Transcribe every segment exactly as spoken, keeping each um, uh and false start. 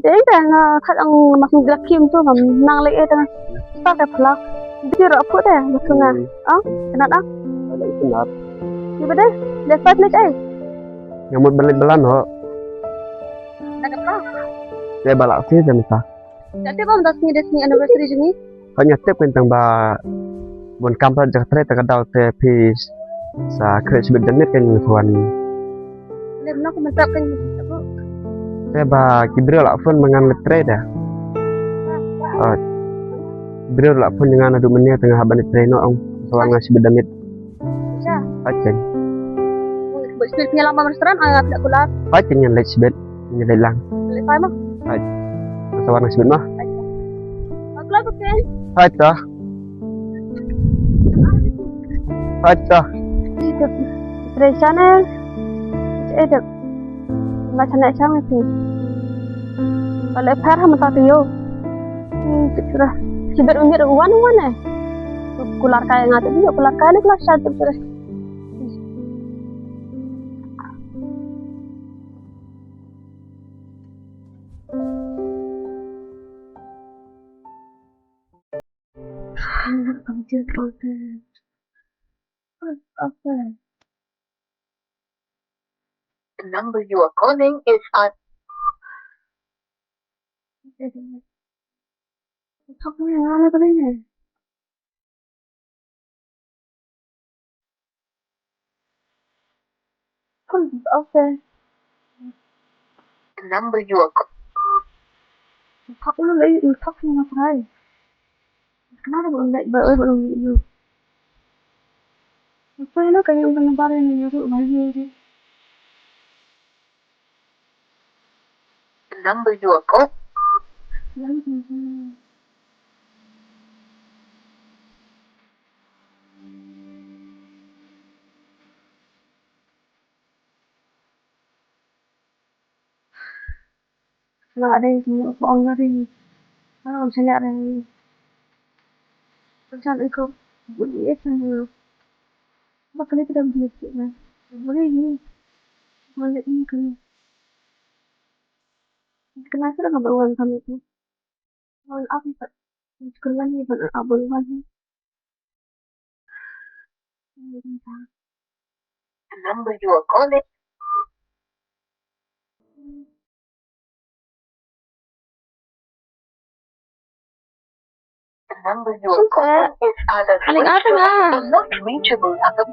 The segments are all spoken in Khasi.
Dei da nga khat ang mas ngi glak kim tu ngam nang leh eh tang. Sa ka phlak. Dei ro phu de ma sunga. Hmm. Ang kenat ang. Ada kenat. Iba dei. Dei five leh ai. Nga mut ban leit balan ho. Dah dapat. Dei ba la shisha mynta. Ïa tip ym da sngi da sngi anniversary jong ngi. Hooid nga tip kein tang ba bun kam pat jaka trei ta ka daw te phi sa khreh shibit janmiet kein nga sa wan. Lem na ku mynta kein. Te ba ki briew la phone ba ngan leit trei da. Hooid. Ki briew la phone ngan naduh mynne te nga hap ban leit trei noh ong. Sa wan nga shibit janmiet. Acha. Hooid kein. Ba shibit ngi lam ba restaurant, ah, pla kular. Hooid kein ngan leit shibit. Ngan leit lang. Leit pai mo. Hooid. Sa wan nga shibit mo. Acha. Ba kular kein. Hooid to. Hooid to. Itu. Trei channel. Itu. Ba channel channel sih. Ba leh phar ha mynta te ïoh. Hmm, tip shuh. Shibit mynmiet wan wan eh. Kular kai nga te ïoh kular kai leh kular sha tip shuh. The number you are calling is un- The number you are ca- The number you are call- Nga dei ki ong nga dei. Nga ong sha nga dei. Ka jan iko bun i ek na. Ba kane ka dang bun i ek na. Bun i ni. Bun i ni kane. Kane ka dang bun i ek na. Wan ap i pat. Kane ka dang bun i wan. The number you are calling. The number you are calling is either switched off or not reachable at the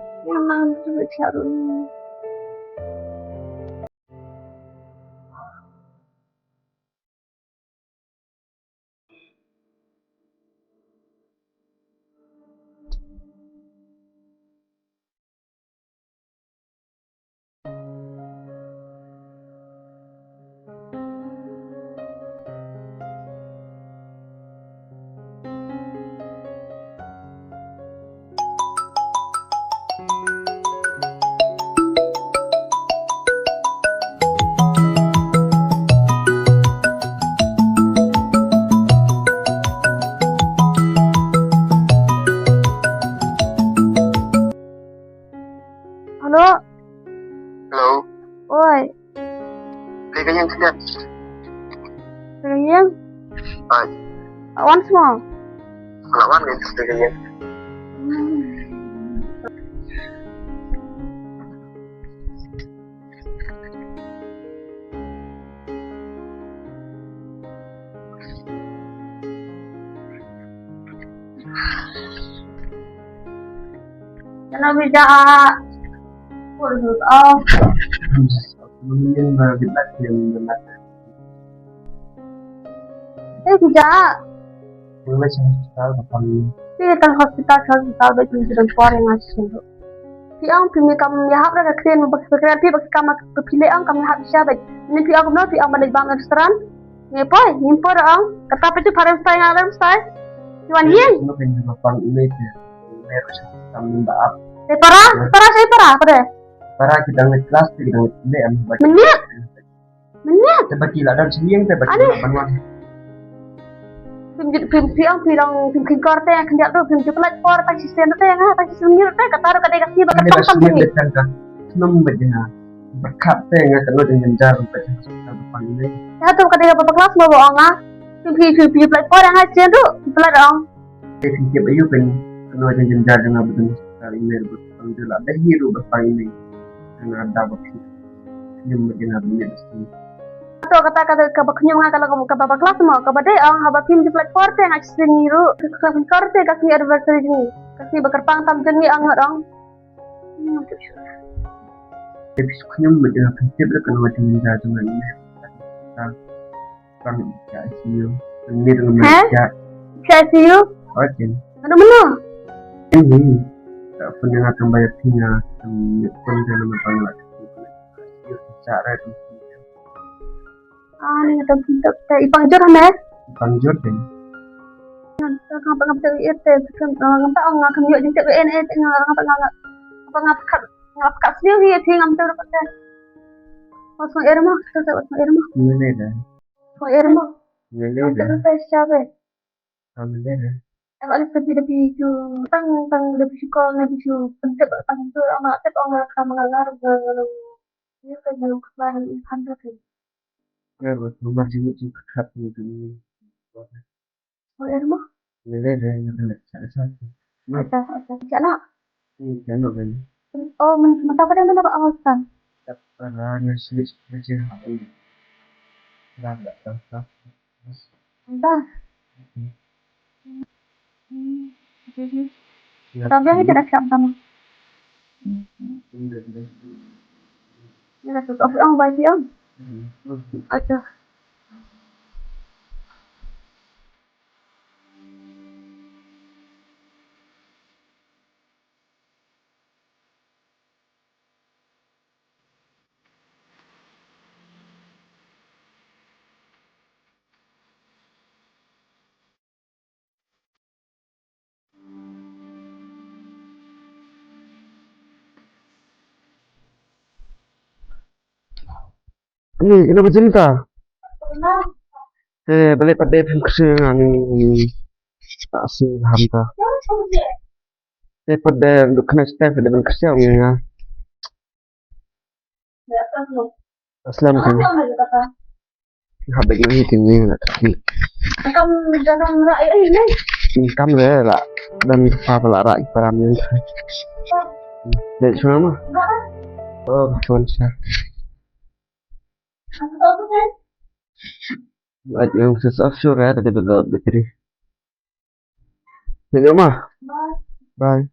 Hello. Hello. Oi. Lei ka ïing sngewbha. Lei ka ïing? Ai. Wan small. Lah wan lei ka ïing. Kana bija. Pur lut au. Mungkin ba kita yang benar. Eh, bija. Mungkin hospital apa? Iya, kan hospital, hospital baik mungkin kuar yang ngasih. Phi ong phi mih kam ïahap ra ka kren, ba ka kren phi ba ka kam ka phi leh ong kam ïahap sha ba. Ni phi ong kumno phi ong ban leit bam restaurant. Ngi poi, ngi poi ong. Kata phi ju pharem stai nga rem stai. Wan ïeng. Nga pyn ba pang email te. Email sa tam ba ap. Te para, para sa para, para. Para ki dang class te ki dang le am ba. Mynta. Mynta. Te ba ki la dang sing te ba ki la ban wan. Phim jit phim phi ong phi dang phim khingkor te khyndiat tu phim ju pynlait por tang shisien te nga tang shisien ngi te kata ruh ka dei ka sngi ba ka tang tam shisien. Snem ba jin ha. Ba khat te nga ka nud jynjar ba jin ha. Ya tu ka dei ba ba klas ba ba ong nga. Phim phi phim phi pynlait por nga shisien tu pynlait ong. Te phi tip aïu pyn kano jynjar jong nga ba dang hospital email ba pang jula da hi ruh ba pang email. Nga da ba phi khñium ba jynjar ba email ba sini. To kata kata ka ba khñium nga ka la ka ba ba klas mo ka ba dei ong haba phim ju pynlait por te nga shisien ngi ruh ka ka kor te ka sngi anniversary jong ngi ka sngi ba kyrpang tam jong ngi ong nga ong. Te phi khñium ba jynjar phi tip la kano jynjar jong nga email. Kan ka I C U. Ni dengan ha? Ka I C U? Oke. Aduh, mana? Ini. Tak pernah akan bayar tinggal. Kan ni pun dalam abang lah. Cara tu. Ah, ni tak tak tak ipang jur mana? Ipang jur kan. Kan tak apa apa tak iya tak kan tak orang tak orang akan yuk jengkak B N A tak orang tak orang apa ngap kat ngap kat sendiri ya tinggal betul betul. Kosong air mah, kosong air mah. Mana dah? Ko er mo. Ngale da. Ang tagal pa siya be. Ang le da. Ang alis ka pida pi ju tang tang da pi ju ko na pi ju pentek tang tu ang ma tek ang ma kam nga ngar nga ngar. Ni ka ju kwan i kan da ke. Ngale da. Rumah sini ju kat ni tu ni. Ko er mo. Ngale da ngale da. Ata ata. Cak nak. Hmm, cak nak kan. Oh, men mata pada mana ba awal kan? Dah, dah, dah, dah, dah, dah. Dah. Hmm. Hmm. Tapi aku tidak siap sama. Hmm, dah, dah. Ini dah tutup. Apa yang baik ya? Hmm. Aduh. Ni, kena bercinta. Eh, balik pada pun kesiangan ni. Tak sih, hamta. Eh, pada duk kena step pada pun kesiangan ni. Aslam kan. Hab bagi ni kini nak kaki. Kam jangan rai ai ni. Kam le lah dan papa lah rai param ni. Dek sana mah. Oh, cuan sa. Lait yang sus offshore ya tadi betul betul. Dek mah. Bye.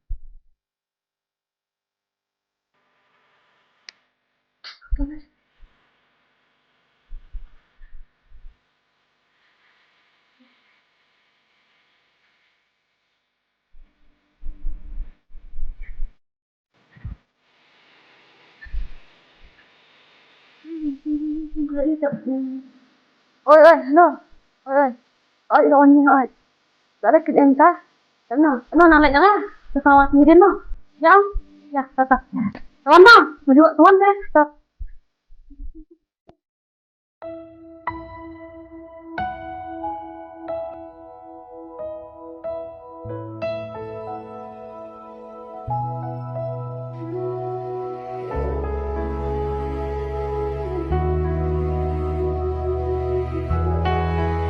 Oi, oi, no. Oi, oi. Oi, oi, oi. Dale kit enta. No, no, nang lek nang. Sa wat ni no. Ya, ya, sa sa. Tuan no. Maju tuan deh. Sa.